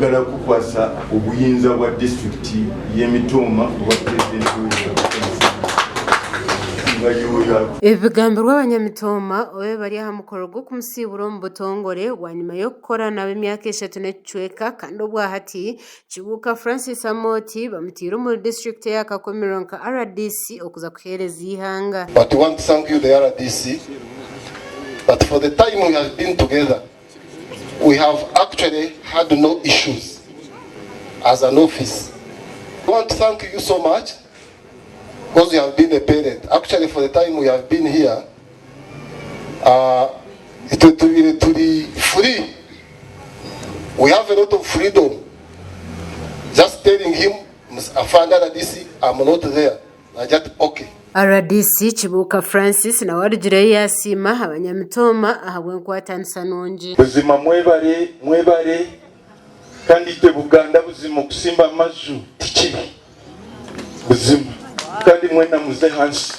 Njagala kukwasa obuyinza bwa disitulikiti y'e Mitooma obwa pulezidenti nga yoyo. Ebi bigambirwe abanyamitooma obu bari aha mukoro gw'okumusiibura omu butongore bwanyima y'okukora nabo emyaka eshatu n'ekicweka kandi obwahati Kibuuka Francis Amooti bamutaire omuri disiturikiti eya Kakumiro nka RDC okuza kuheereza eihanga. But we want to thank you the RDC that for the time we have been together we have actually had no issues as an office. We want to thank you so much because you have been a parent. Actually for the time we have been here, itwe tubire turi free. We have a lot of freedom. Just telling him, Afande RDC, I'm not there. I just okay. Rdc Kibuuka Francis nawe arugireyo yaasiima abanyamitooma ahabw'enkwatanisa nungi. Buzima mwebare mwebare kandi itwe Buganda buzima okusimba amaju tikibi buzima kandi mwena muze hansi.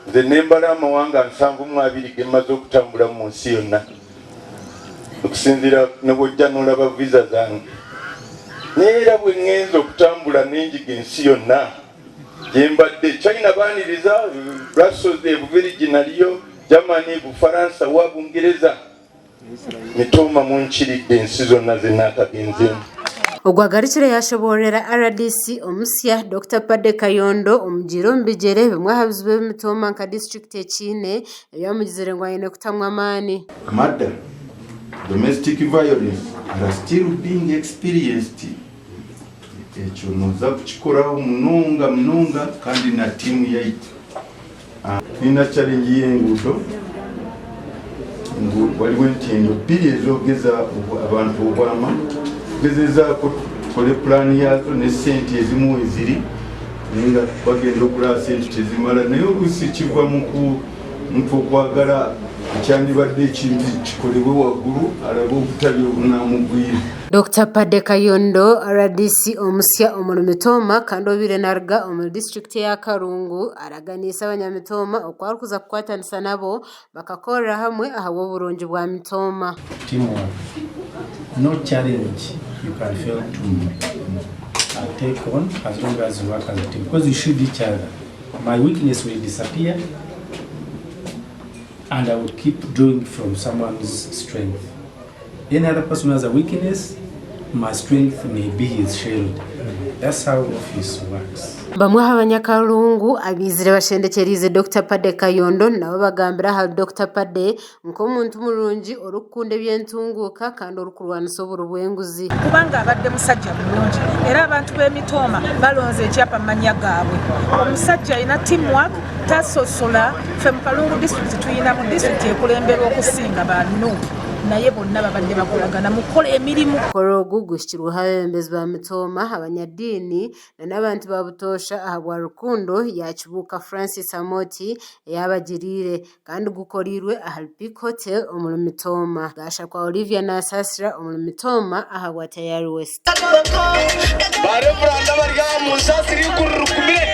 Nze nembala amawanga 72 gemaze okutambula mu nsi yonna okusinziira nebwojja nolaba visa zange naye era bwe ŋŋenza okutambula nenjiga ensi yonna gyembadde China baaniriza, Brussels, Ebubirigi naliyo, Germany, Bufaransa wa Bungereza, Mitooma munkiridde ensi zonna zenaakagenzeemu. Ogwo agarukire yaashoboororera RDC omusya Dokita Paddy Kayondo omugiire omu bigyere bimwe aha bizibu ebi Mitooma nka disiturikiti ekiine ebyamugizire ngu aine kutamu amaani. Murder, domestic violence are still being experienced. Ekyo noza kukikoraho munonga munonga kandi na tiimu yaitu. Tulina challenge y'enguudo ngu waliwo entindo bbiri ezogeza abantu obwama tugezezaako tukole pulaani yaazo ne sente ezimu weziri naye nga bagenda okulaba sente tezimala naye oluusi kiva mu muntu okwagala ekyandibadde ekintu kikolebwe waggulu alabe obutabi obunamugwira. Dokita Paddy Kayondo, RDC omusya omuri Mitooma kandi obaire naruga omuri disiturikiti eya Karungu araganiise abanyamitooma oku arikuza kukwatanisa nabo bakakorera hamwe ahabw'oburungi bwa Mitooma. Teamwork. No challenge you can fail to take on as long as you work as a team because you shoot each other. My weakness will disappear and I will keep drawing from someone's strength. Any other person who has a weakness, my strength may be his shield. That's how office works. Bamwe aha banyakarungu abaizire bashendekyereize Dokita Paddy Kayondo nabo bagambire ahari Dokita Paddy nk'omuntu murungi orikukunda eby'entunguuka kandi orikurwanisa oburi bw'enguzi. Kubanga abadde musajja mulungi era abantu b'emitooma balonze ekyapa mu mannya gaabwe. Omusajja alina teamwork, tasosola. Ffe mu Kalungu disitulikiti tulina mu disitulikiti ekulemberwa okusinga ba Nuupu naye bonna babadde bakolagana mu kukola emirimu. Omukoro ogu guhikirweho abeebembezi ba Mitooma, abanyadiini n'abantu ba butoosha ahabwa rukundo ya Kibuuka Francis Amooti eyabagiriire kandi gukoreirwe ahari Peak Hotel omuri Mitooma. Gashakwa Olivia Nasasira omuri Mitooma ahabwa Tayari West. Ba Reverend bari aha munsasire iguru rikumire.